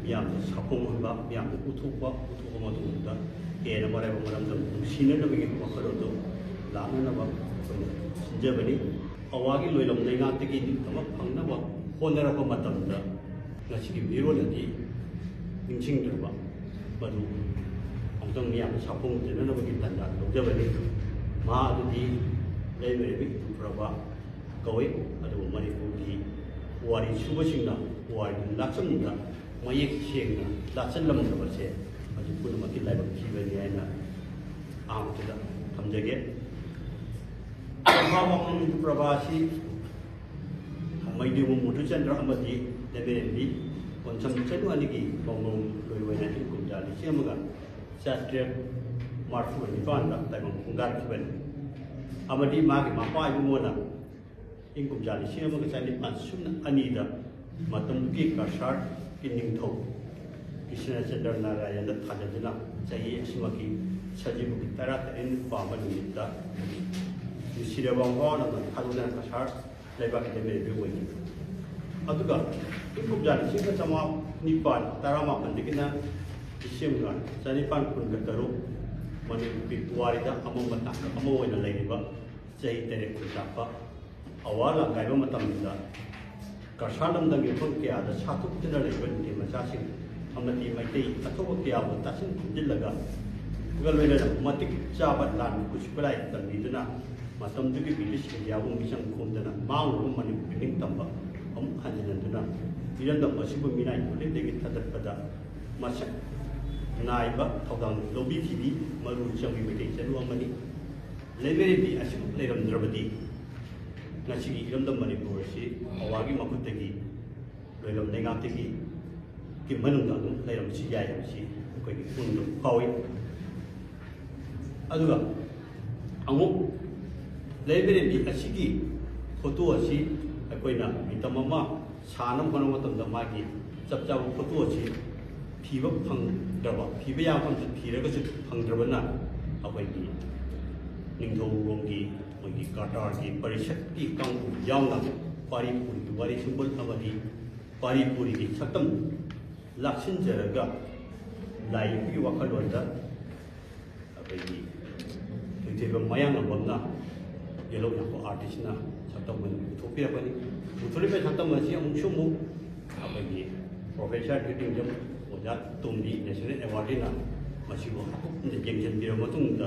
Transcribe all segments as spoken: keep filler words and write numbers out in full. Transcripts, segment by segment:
ꯃꯤꯌꯥꯝꯗ ꯁꯥꯐꯣꯡꯍꯟꯕ, ꯃꯤꯌꯥꯝꯗ ꯎꯠꯊꯣꯛꯄ, ꯎꯠꯊꯣꯛꯄ ꯃꯇꯝꯗ ꯍꯦꯟꯅ ꯃꯔꯥꯏꯕ ꯃꯔꯝꯗꯝ ꯅꯨꯡꯁꯤꯅꯅꯕꯒꯤ ꯋꯥꯈꯜꯂꯣꯟꯗꯨ ꯂꯥꯛꯅꯅꯕ ꯑꯩꯈꯣꯏꯅ ꯁꯤꯟꯖꯕꯅꯤ꯫ ꯑꯋꯥꯒꯤ ꯂꯣꯏꯂꯝ ꯂꯩꯉꯥꯛꯇꯒꯤ ꯅꯤꯡꯇꯝꯕ ꯐꯪꯅꯕ ꯍꯣꯠꯅꯔꯛꯄ ꯃꯇꯝꯗ ꯉꯁꯤꯒꯤ ꯃꯤꯔꯣꯜ ꯑꯗꯤ ꯅꯤꯡꯁꯤꯡꯗ꯭ꯔꯕ ꯃꯗꯨ ꯑꯃꯨꯛꯇꯪ ꯃꯤꯌꯥꯝꯗ ꯁꯥꯐꯣꯡꯗꯅꯕꯒꯤ ꯇꯥꯟꯖꯥ ꯂꯧꯖꯕꯅꯤ꯫ ꯃꯍꯥꯛ ꯑꯗꯨꯗꯤ ꯂꯩꯃꯔꯦꯝꯕꯤ ꯏꯊꯨꯝꯐꯔꯕ ꯀꯧꯏ꯫ ꯑꯗꯨꯕꯨ ꯃꯅꯤꯄꯨꯔꯒꯤ ꯄꯨꯋꯥꯔꯤ ꯁꯨꯕꯁꯤꯡꯅ ꯄꯨꯋꯥꯔꯤꯒꯤ ꯂꯥꯆꯝꯗ ꯃꯌꯦꯛ ꯁꯦꯡꯅ ꯂꯥꯆꯜꯂꯝꯗꯕꯁꯦ ꯃꯁꯤ ꯄꯨꯝꯅꯃꯛꯀꯤ ꯂꯥꯏꯕꯛ ꯊꯤꯕꯅꯤ ꯍꯥꯏꯅ ꯑꯍꯥꯟꯕꯗ ꯊꯝꯖꯒꯦ꯫ ꯄ꯭ꯔꯚꯥ ꯃꯃꯟ ꯄ꯭ꯔꯚꯥꯁꯤ ꯃꯩꯗꯤꯕꯨ ꯃꯨꯗꯨꯆꯟꯗ꯭ꯔ ꯑꯃꯗꯤ ꯂꯩꯃꯔꯦꯝꯕꯤ ꯀꯣꯟꯁꯝ ꯆꯅꯨ ꯑꯅꯤꯒꯤ ꯃꯃꯧ ꯂꯣꯏ ꯑꯣꯏꯅ ꯏꯪ ꯀꯨꯝꯖꯥ ꯂꯤꯁꯤꯡ ꯑꯃꯒ ꯆꯥꯇ꯭ꯔꯦꯠ ꯃꯔꯐꯨ ꯅꯤꯄꯥꯟꯗ ꯇꯥꯏꯕꯪ ꯈꯣꯡꯗꯥꯈꯤꯕꯅꯤ꯫ ꯑꯃꯗꯤ ꯃꯥꯒꯤ ꯃꯄꯥ ꯏꯕꯨꯡꯉꯣꯅ ꯏꯪ ꯀꯨꯝꯖꯥ ꯂꯤꯁꯤꯡ ꯑꯃꯒ ꯆꯅꯤꯄꯥꯟ ꯁꯨꯞꯅ ꯑꯅꯤꯗ ꯃꯇꯝꯗꯨꯒꯤ ꯀꯁꯥꯔꯒꯤ ꯅꯤꯡꯊꯧ ꯀ꯭ꯔꯤꯁꯅꯆꯟꯗ꯭ꯔ ꯅꯥꯔꯥꯌꯟꯗ ꯊꯥꯖꯗꯨꯅ ꯆꯍꯤ ꯑꯁꯤꯃꯛꯀꯤ ꯁꯖꯤꯕꯨꯒꯤ ꯇꯔꯥꯇꯔꯦꯠꯅꯤ ꯄꯥꯟꯕ ꯅꯨꯃꯤꯠꯇ ꯅꯨꯡꯁꯤꯔꯕ ꯃꯋꯥ ꯂꯝꯗꯝ ꯊꯥꯗꯣꯛꯇꯨꯅ ꯀꯁꯥꯔ ꯂꯩꯕꯥꯛꯀꯤ ꯂꯩꯃꯔꯦꯝꯕꯤ ꯑꯣꯏꯈꯤ꯫ ꯑꯗꯨꯒ ꯏꯪ ꯀꯨꯝꯖꯥ ꯂꯤꯁꯤꯡ ꯑꯃ ꯆꯃꯥꯄꯟ ꯇꯔꯥꯃꯥꯄꯟꯗꯒꯤꯅ ꯂꯤꯁꯤꯡ ꯑꯃꯒ ꯆꯅꯤꯄꯥꯟ ꯀꯨꯟꯒ ꯇꯔꯨꯛ ꯃꯅꯤꯄꯨꯔꯒꯤ ꯄꯨꯋꯥꯔꯤꯗ ꯑꯃꯝꯕ ꯇꯥꯡꯀꯛ ꯑꯃ ꯑꯣꯏꯅ ꯂꯩꯔꯤꯕ ꯆꯍꯤ ꯇꯔꯦꯠ ꯈꯨꯟꯇꯥꯛꯄ ꯑꯋꯥ ꯂꯥꯡꯒꯥꯏꯕ ꯃꯇꯝꯗ ꯀꯁꯥꯔ ꯂꯝꯗꯝꯒꯤ ꯃꯐꯝ ꯀꯌꯥꯗ ꯁꯥꯠꯇꯣꯛꯇꯨꯅ ꯂꯩꯕ ꯅꯨꯄꯤ ꯃꯆꯥꯁꯤꯡ ꯑꯃꯗꯤ ꯃꯩꯇꯩ ꯑꯊꯧꯕ ꯀꯌꯥꯕꯨ ꯇꯥꯁꯤꯟ ꯈꯣꯝꯖꯤꯜꯂꯒ ꯂꯣꯏꯅꯅ ꯃꯇꯤꯛ ꯆꯥꯕ ꯂꯥꯟ ꯈꯨꯠꯁꯨ ꯈꯨꯠꯂꯥꯏ ꯇꯝꯕꯤꯗꯨꯅ ꯃꯇꯝꯗꯨꯒꯤ ꯕ꯭ꯔꯤꯇꯤꯁ ꯏꯟꯗꯤꯌꯥꯕꯨ ꯃꯤꯆꯪ ꯈꯣꯝꯗꯅ ꯃꯥꯡꯂꯨꯕ ꯃꯅꯤꯄꯨꯔꯒꯤ ꯅꯤꯡꯇꯝꯕ ꯑꯃꯨꯛ ꯍꯟꯖꯤꯟꯍꯟꯗꯨꯅ ꯏꯔꯝꯗꯝ ꯑꯁꯤꯕꯨ ꯃꯤꯅꯥꯏ ꯀꯣꯂꯦꯟꯗꯒꯤ ꯊꯥꯗꯠꯄꯗ ꯃꯁꯛ ꯅꯥꯏꯕ ꯊꯧꯗꯥꯡ ꯂꯧꯕꯤꯈꯤꯕꯤ ꯃꯔꯨ ꯆꯪꯕꯤ ꯃꯩꯇꯩ ꯆꯅꯨ ꯑꯃꯅꯤ꯫ ꯂꯩꯃꯔꯦꯝꯕꯤ ꯑꯁꯤꯃꯛ ꯂꯩꯔꯝꯗ꯭ꯔꯕꯗꯤ ꯉꯁꯤꯒꯤ ꯏꯔꯝꯗꯝ ꯃꯅꯤꯄꯨꯔ ꯑꯁꯤ ꯑꯋꯥꯒꯤ ꯃꯈꯨꯠꯇꯒꯤ ꯂꯣꯏꯂꯝ ꯂꯩꯉꯥꯛꯇꯒꯤ ꯀꯤ ꯃꯅꯨꯡꯗ ꯑꯗꯨꯝ ꯂꯩꯔꯝꯕꯁꯨ ꯌꯥꯏ ꯍꯥꯏꯕꯁꯤ ꯑꯩꯈꯣꯏꯒꯤ ꯄꯨꯛꯅꯤꯡꯗ ꯐꯥꯎꯏ꯫ ꯑꯗꯨꯒ ꯑꯃꯨꯛ ꯂꯩꯃꯔꯦꯝꯕꯤ ꯑꯁꯤꯒꯤ ꯐꯣꯇꯣ ꯑꯁꯤ ꯑꯩꯈꯣꯏꯅ ꯃꯤꯇꯝ ꯑꯃ ꯁꯥꯅꯕ ꯍꯣꯠꯅꯕ ꯃꯇꯝꯗ ꯃꯥꯒꯤ ꯆꯞ ꯆꯥꯕ ꯐꯣꯇꯣ ꯑꯁꯤ ꯊꯤꯕ ꯐꯪꯗ꯭ꯔꯕ, ꯊꯤꯕ ꯌꯥꯕ ꯃꯐꯝꯗ ꯊꯤꯔꯒꯁꯨ ꯐꯪꯗ꯭ꯔꯕꯅ ꯑꯩꯈꯣꯏꯒꯤ ꯅꯤꯡꯊꯧꯔꯣꯝꯒꯤ ꯑꯩꯈꯣꯏꯒꯤ ꯀꯇꯥꯔꯒꯤ ꯄꯔꯤꯁꯠꯀꯤ ꯀꯥꯡꯕꯨ ꯌꯥꯎꯅ ꯄꯥꯔꯤ ꯄꯨꯔꯤꯒꯤ ꯋꯥꯔꯤ ꯁꯤꯝꯕꯣꯜ ꯑꯃꯗꯤ ꯄꯥꯔꯤ ꯄꯨꯔꯤꯒꯤ ꯁꯛꯇꯝ ꯂꯥꯛꯁꯤꯟꯖꯔꯒ ꯂꯥꯏ ꯌꯦꯛꯄꯒꯤ ꯋꯥꯈꯜꯂꯣꯟꯗ ꯑꯩꯈꯣꯏꯒꯤ ꯊꯣꯏꯊꯣꯏꯕ ꯃꯌꯥꯡꯂꯝꯕꯝꯅ ꯌꯦꯜꯍꯧ ꯅꯥꯀꯣ ꯑꯥꯔꯇꯤꯁꯅ ꯁꯛꯇꯝ ꯑꯣꯏꯅ ꯄꯨꯊꯣꯛꯄꯤꯔꯛꯄꯅꯤ꯫ ꯄꯨꯊꯣꯔꯛꯄ ꯁꯛꯇꯝ ꯑꯁꯤ ꯑꯃꯨꯛꯁꯨ ꯑꯃꯨꯛ ꯑꯩꯈꯣꯏꯒꯤ ꯄ꯭ꯔꯣꯐꯦꯁꯔ ꯀꯤꯔꯇꯤꯡꯖꯝ ꯑꯣꯖꯥ ꯇꯣꯝꯕꯤ ꯅꯦꯁꯅꯦꯜ ꯑꯦꯋꯥꯔꯗꯤꯅ ꯃꯁꯤꯕꯨ ꯍꯥꯞꯀꯠꯅ ꯌꯦꯡꯁꯤꯟꯕꯤꯔꯕ ꯃꯇꯨꯡꯗ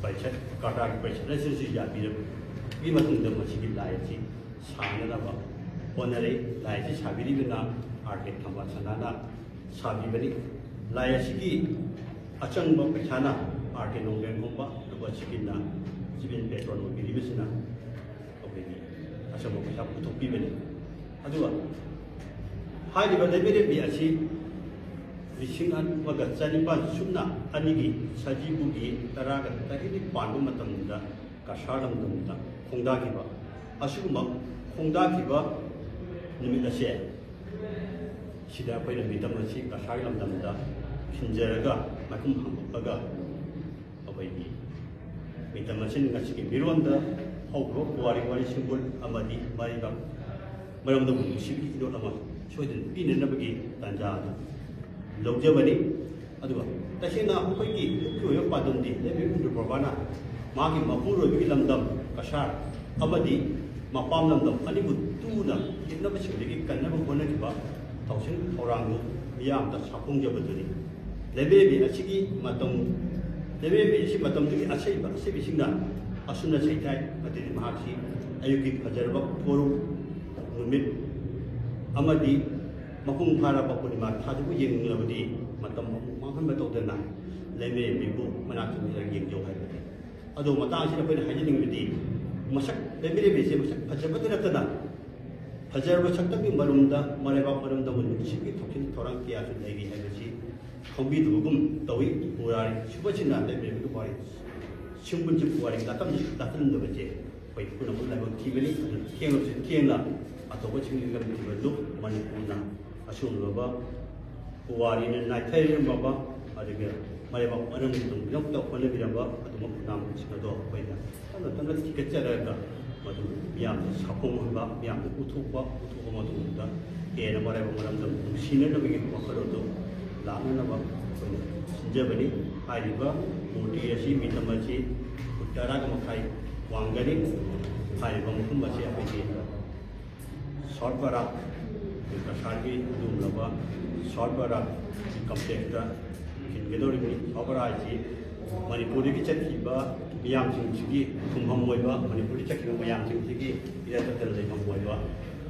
ꯄꯩꯁꯥ ꯀꯔꯇꯥꯔꯒꯤ ꯄꯩꯁꯥ ꯑꯁꯤꯁꯨ ꯌꯥꯕꯤꯔꯕꯒꯤ ꯃꯇꯨꯡꯗ ꯃꯁꯤꯒꯤ ꯂꯥꯏ ꯑꯁꯤ ꯁꯥꯅꯅꯕ ꯍꯣꯠꯅꯔꯦ꯫ ꯂꯥꯏ ꯑꯁꯤ ꯁꯥꯕꯤꯔꯤꯕꯅ ꯑꯥꯔ ꯀꯦ ꯊꯝꯕꯥꯜ ꯁꯅꯥꯅ ꯁꯥꯕꯤꯕꯅꯤ꯫ ꯂꯥꯏ ꯑꯁꯤꯒꯤ ꯑꯆꯪꯕ ꯄꯩꯁꯥꯅ ꯑꯥꯔ ꯀꯦ ꯅꯣꯡꯒ꯭ꯔꯦꯟ ꯈꯣꯝꯕ, ꯂꯨꯄꯥ ꯁꯤꯀꯤꯅ ꯁꯤꯚꯤꯜ ꯄꯦꯇ꯭ꯔꯣꯟ ꯑꯣꯏꯕꯤꯔꯤꯕꯁꯤꯅ ꯑꯩꯈꯣꯏꯒꯤ ꯑꯆꯪꯕ ꯄꯩꯁꯥ ꯄꯨꯊꯣꯛꯄꯤꯕꯅꯤ꯫ ꯑꯗꯨꯒ ꯍꯥꯏꯔꯤꯕ ꯂꯩꯃꯔꯦꯝꯕꯤ ꯑꯁꯤ ꯂꯤꯁꯤꯡ ꯑꯃꯒ ꯆꯅꯤꯄꯥꯜ ꯁꯨꯞꯅ ꯑꯅꯤꯒꯤ ꯁꯖꯤꯕꯨꯒꯤ ꯇꯔꯥꯒ ꯇꯔꯦꯠꯅꯤ ꯄꯥꯟꯕ ꯃꯇꯝꯗ ꯀꯁꯥꯔ ꯂꯝꯗꯝꯗ ꯈꯣꯡꯗꯥꯈꯤꯕ꯫ ꯑꯁꯤꯒꯨꯝꯕ ꯈꯣꯡꯗꯥꯈꯤꯕ ꯅꯨꯃꯤꯠ ꯑꯁꯦ ꯁꯤꯗ ꯑꯩꯈꯣꯏꯅ ꯃꯤꯇꯝ ꯑꯁꯤ ꯀꯁꯥꯔꯒꯤ ꯂꯝꯗꯝꯗ ꯈꯤꯟꯖꯔꯒ ꯃꯥꯏꯈꯨꯝ ꯍꯥꯡꯗꯣꯛꯂꯒ ꯑꯩꯈꯣꯏꯒꯤ ꯃꯤꯇꯝ ꯑꯁꯤꯅ ꯉꯁꯤꯒꯤ ꯃꯤꯔꯣꯟꯗ ꯍꯧꯈ꯭ꯔꯕ ꯄꯨꯋꯥꯔꯤ ꯋꯥꯔꯤ ꯁꯤꯡꯕꯨꯜ ꯑꯃꯗꯤ ꯃꯔꯤꯕ ꯃꯔꯝꯗ ꯅꯨꯡꯁꯤꯕꯒꯤ ꯏꯔꯣꯜ ꯑꯃ ꯁꯣꯏꯗꯅ ꯄꯤꯅꯅꯕꯒꯤ ꯇꯥꯟꯖꯥ ꯑꯗꯨ ꯂꯧꯖꯕꯅꯤ꯫ ꯑꯗꯨꯒ ꯇꯁꯦꯡꯅ ꯑꯩꯈꯣꯏꯒꯤ ꯂꯨꯞꯀꯤ ꯑꯣꯏꯕ ꯄꯥꯟꯗꯝꯗꯤ ꯂꯩꯃꯔꯦꯝꯕꯤ ꯏꯟꯗ꯭ꯔ ꯄ꯭ꯔꯚꯥꯅ ꯃꯥꯒꯤ ꯃꯄꯨꯔꯣꯏꯕꯒꯤ ꯂꯝꯗꯝ ꯀꯁꯥꯔ ꯑꯃꯗꯤ ꯃꯄꯥꯝ ꯂꯝꯗꯝ ꯑꯅꯤꯕꯨ ꯇꯨꯅ ꯌꯦꯛꯅꯕꯁꯤꯡꯗꯒꯤ ꯀꯟꯅꯕ ꯍꯣꯠꯅꯈꯤꯕ ꯊꯧꯁꯤꯜ ꯊꯧꯔꯥꯡꯗꯨ ꯃꯤꯌꯥꯝꯗ ꯁꯥꯐꯣꯡꯖꯕꯗꯨꯅꯤ꯫ ꯂꯩꯃꯔꯦꯝꯕꯤ ꯑꯁꯤꯒꯤ ꯃꯇꯝ ꯂꯩꯃꯔꯦꯝꯕꯤ ꯑꯁꯤ ꯃꯇꯝꯗꯨꯒꯤ ꯑꯁꯩꯕ ꯑꯁꯩꯕꯤꯁꯤꯡꯅ ꯑꯁꯨꯝꯅ ꯁꯩꯊꯥꯏ꯫ ꯑꯗꯨꯗꯤ ꯃꯍꯥꯛꯁꯤ ꯑꯌꯨꯛꯀꯤ ꯐꯖꯔꯕ ꯐꯣꯔꯨ ꯅꯨꯃꯤꯠ ꯑꯃꯗꯤ ꯃꯄꯨꯡ ꯐꯥꯔꯕ ꯄꯨꯔꯅꯤꯃꯥ ꯊꯥꯗꯨꯕꯨ ꯌꯦꯡꯅꯤꯡꯂꯕꯗꯤ ꯃꯇꯝ ꯑꯃꯨꯛ ꯃꯥꯡꯍꯟꯕ ꯇꯧꯗꯅ ꯂꯩꯃꯔꯦꯝꯕꯤꯕꯨ ꯃꯅꯥꯛꯇ ꯂꯩꯔꯒ ꯌꯦꯡꯖꯧ ꯍꯥꯏꯕꯅꯤ꯫ ꯑꯗꯣ ꯃꯇꯥꯡꯁꯤꯗ ꯑꯩꯈꯣꯏꯅ ꯍꯥꯏꯖꯅꯤꯡꯕꯗꯤ ꯃꯁꯛ ꯂꯩꯃꯔꯦꯝꯕꯤꯁꯦ ꯃꯁꯛ ꯐꯖꯕꯗ ꯅꯠꯇꯅ ꯐꯖꯔꯕ ꯁꯛꯇꯝꯒꯤ ꯃꯔꯨꯝꯗ ꯃꯔꯩꯕꯥꯛ ꯃꯔꯝꯗꯕꯨ ꯅꯨꯡꯁꯤꯠꯀꯤ ꯊꯧꯁꯤꯜ ꯊꯧꯔꯥꯡ ꯀꯌꯥꯁꯨ ꯂꯩꯔꯤ ꯍꯥꯏꯕꯁꯤ ꯈꯪꯕꯤꯗꯕꯒꯨꯝ ꯇꯧꯏ꯫ ꯄꯨꯋꯥꯔꯤ ꯁꯨꯕꯁꯤꯅ ꯂꯩꯃꯔꯦꯝꯕꯤꯒꯤ ꯄꯨꯋꯥꯔꯤ ꯁꯤꯡꯕꯨꯟꯁꯤ ꯄꯨꯋꯥꯔꯤ ꯂꯥꯇꯝ ꯂꯥꯇꯝꯗꯕꯁꯦ ꯑꯩꯈꯣꯏ ꯄꯨꯝꯅꯃꯛ ꯂꯥꯏꯕꯛ ꯊꯤꯕꯅꯤ꯫ ꯑꯗꯨꯅ ꯊꯦꯡꯂꯕꯁꯨ ꯊꯦꯡꯅ ꯑꯇꯣꯞꯄꯁꯤꯡꯒꯤ ꯂꯝꯗꯝ ꯊꯤꯕ ꯂꯨꯞ ꯃꯅꯤꯄꯨꯔꯅ ꯑꯁꯤꯒꯨꯝꯂꯕ ꯄꯨꯋꯥꯔꯤꯅ ꯅꯥꯏꯊꯩꯔꯝꯃꯕ ꯑꯗꯨꯒ ꯃꯔꯩꯕꯥꯛ ꯃꯔꯝꯒꯤꯗꯃꯛꯇ ꯍꯣꯠꯅꯕꯤꯔꯝꯕ ꯑꯗꯨꯒꯨꯝꯕ ꯈꯨꯟꯅꯥꯡꯁꯤꯡ ꯑꯗꯣ ꯑꯩꯈꯣꯏꯅ ꯇꯞꯅ ꯇꯞꯅ ꯊꯤꯒꯠꯆꯔꯒ ꯃꯗꯨ ꯃꯤꯌꯥꯝꯗ ꯁꯥꯐꯣꯡꯍꯟꯕ, ꯃꯤꯌꯥꯝꯗ ꯎꯠꯊꯣꯛꯄ, ꯎꯠꯊꯣꯛꯄ ꯃꯇꯝꯗ ꯍꯦꯟꯅ ꯃꯔꯥꯏꯕꯛ ꯃꯔꯝꯗꯝ ꯅꯨꯡꯁꯤꯅꯅꯕꯒꯤ ꯋꯥꯈꯜꯂꯣꯟꯗꯣ ꯂꯥꯛꯅꯅꯕ ꯑꯩꯈꯣꯏꯅ ꯁꯤꯟꯖꯕꯅꯤ꯫ ꯍꯥꯏꯔꯤꯕ ꯃꯨꯔꯇꯤ ꯑꯁꯤ ꯃꯤꯇꯝ ꯑꯁꯤ ꯐꯨꯠ ꯇꯔꯥꯒ ꯃꯈꯥꯏ ꯋꯥꯡꯒꯅꯤ꯫ ꯍꯥꯏꯔꯤꯕ ꯃꯐꯝ ꯑꯁꯤ ꯑꯩꯈꯣꯏꯒꯤ ꯁꯥꯎꯠ ꯕꯔꯥꯛ, ꯀꯁꯥꯔꯒꯤ ꯑꯗꯨꯒꯨꯝꯂꯕ ꯁꯥꯎꯠ ꯕꯔꯥꯛ ꯀꯝꯄ꯭ꯂꯦꯛꯁꯇ ꯈꯤꯟꯒꯗꯧꯔꯤꯕꯅꯤ꯫ ꯁꯥꯎꯠ ꯕꯔꯥꯛ ꯍꯥꯏꯁꯤ ꯃꯅꯤꯄꯨꯔꯗꯒꯤ ꯆꯠꯈꯤꯕ ꯃꯤꯌꯥꯝꯁꯤꯡꯁꯤꯒꯤ ꯊꯨꯡꯐꯝ ꯑꯣꯏꯕ, ꯃꯅꯤꯄꯨꯔꯗ ꯆꯠꯈꯤꯕ ꯃꯌꯥꯝꯁꯤꯡꯁꯤꯒꯤ ꯏꯔꯥꯠꯇ ꯂꯩꯐꯝ ꯑꯣꯏꯕ,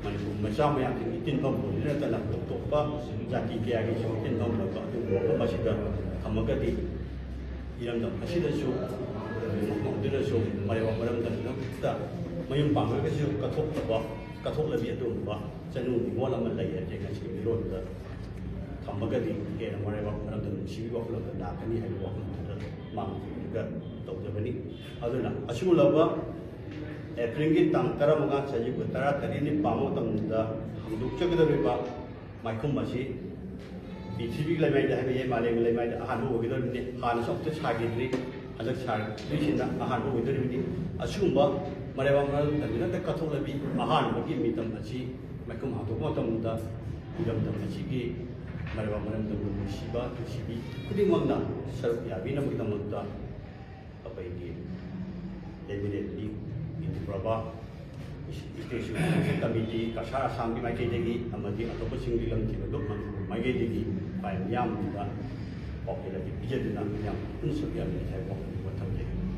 ꯃꯅꯤꯄꯨꯔ ꯃꯆꯥ ꯃꯌꯥꯝꯁꯤꯡꯒꯤ ꯇꯤꯟꯐꯝ ꯑꯣꯏꯕꯗ ꯅꯠꯇꯅ ꯑꯇꯣꯞ ꯑꯇꯣꯞꯄ ꯖꯥꯇꯤ ꯀꯌꯥꯒꯤꯁꯨ ꯇꯤꯟꯐꯝ ꯑꯣꯏꯕ ꯑꯗꯨꯒꯨꯝꯕ ꯃꯐꯝ ꯑꯁꯤꯗ ꯊꯝꯃꯒꯗꯤ ꯏꯔꯝꯗꯝ ꯑꯁꯤꯗꯁꯨ ꯃꯐꯝꯗꯨꯅꯁꯨ ꯃꯔꯩꯕꯥꯛ ꯃꯔꯝꯗꯝꯗꯨꯗ ꯃꯌꯨꯝ ꯄꯥꯟꯈ꯭ꯔꯒꯁꯨ ꯀꯠꯊꯣꯛꯇꯕ, ꯀꯠꯊꯣꯛꯂꯕꯤ ꯑꯗꯨꯒꯨꯝꯕ ꯆꯅꯨ ꯅꯤꯉꯣꯜ ꯑꯃ ꯂꯩ ꯍꯥꯏꯕꯁꯦ ꯉꯁꯤꯒꯤ ꯃꯤꯔꯣꯜꯗꯨꯗ ꯊꯝꯃꯒꯗꯤ ꯍꯦꯟꯅ ꯃꯔꯩꯕꯥꯛ ꯃꯔꯝꯗꯝ ꯅꯨꯡꯁꯤꯕꯒꯤ ꯋꯥꯈꯜꯂꯣꯟꯗ ꯂꯥꯛꯀꯅꯤ ꯍꯥꯏꯕ ꯋꯥꯈꯜꯗꯨꯗ ꯃꯥꯡꯖꯤꯜꯂꯒ ꯇꯧꯖꯕꯅꯤ꯫ ꯑꯗꯨꯅ ꯑꯁꯤꯒꯨꯝꯂꯕ ꯑꯦꯄ꯭ꯔꯤꯜꯒꯤ ꯇꯥꯡ ꯇꯔꯥꯃꯉꯥ, ꯆꯍꯤꯒꯤ ꯇꯔꯥꯇꯔꯦꯠꯅꯤ ꯄꯥꯡꯕ ꯃꯇꯝꯗ ꯍꯥꯡꯗꯣꯛꯆꯒꯗꯧꯔꯤꯕ ꯃꯥꯏꯈꯨꯝ ꯑꯁꯤ ꯄ꯭ꯔꯤꯊꯤꯕꯤꯒꯤ ꯂꯩꯃꯥꯏꯗ ꯍꯥꯏꯕ ꯌꯥꯏ, ꯃꯥꯂꯦꯝꯒꯤ ꯂꯩꯃꯥꯏꯗ ꯑꯍꯥꯟꯕ ꯑꯣꯏꯒꯗꯧꯔꯤꯕꯅꯤ꯫ ꯍꯥꯟꯅꯁꯨ ꯑꯃꯨꯛꯇ ꯁꯥꯈꯤꯗ꯭ꯔꯤ, ꯍꯟꯗꯛ ꯁꯥꯗꯣꯏꯁꯤꯅ ꯑꯍꯥꯟꯕ ꯑꯣꯏꯗꯧꯔꯤꯕꯅꯤ꯫ ꯑꯁꯤꯒꯨꯝꯕ ꯃꯔꯩꯕꯥꯛ ꯃꯔꯝꯗꯝꯒꯤꯗꯃꯛꯇ ꯀꯠꯊꯣꯛꯂꯕꯤ ꯑꯍꯥꯟꯕꯒꯤ ꯃꯤꯇꯝ ꯑꯁꯤ ꯃꯥꯏꯈꯨꯝ ꯍꯥꯡꯗꯣꯛꯄ ꯃꯇꯝꯗ ꯏꯔꯝꯗꯝ ꯑꯁꯤꯒꯤ ꯃꯔꯩꯕꯥꯛ ꯃꯔꯝꯗꯝꯕꯨ ꯅꯨꯡꯁꯤꯕ, ꯅꯨꯡꯁꯤꯕꯤ ꯈꯨꯗꯤꯡꯃꯛꯅ ꯁꯔꯨꯛ ꯌꯥꯕꯤꯅꯕꯒꯤꯗꯃꯛꯇ ꯑꯩꯈꯣꯏꯒꯤ M L A Indu Prabha, state security committee, Kasar ꯑꯁꯥꯝꯒꯤ ꯃꯥꯏꯀꯩꯗꯒꯤ ꯑꯃꯗꯤ ꯑꯇꯣꯞꯄꯁꯤꯡꯒꯤ ꯂꯝꯖꯤꯡ ꯑꯗꯨ ꯃꯅꯤꯄꯨꯔ ꯃꯥꯏꯀꯩꯗꯒꯤ ꯈ꯭ꯋꯥꯏ ꯃꯤꯌꯥꯝꯗ ꯄꯥꯎꯖꯦꯜ ꯑꯁꯤ ꯄꯤꯖꯗꯨꯅ ꯃꯤꯌꯥꯝ ꯄꯨꯟꯅ ꯁꯔꯨꯛ ꯌꯥꯃꯤꯟꯅꯁꯤ ꯍꯥꯏꯕ ꯋꯥꯐꯝ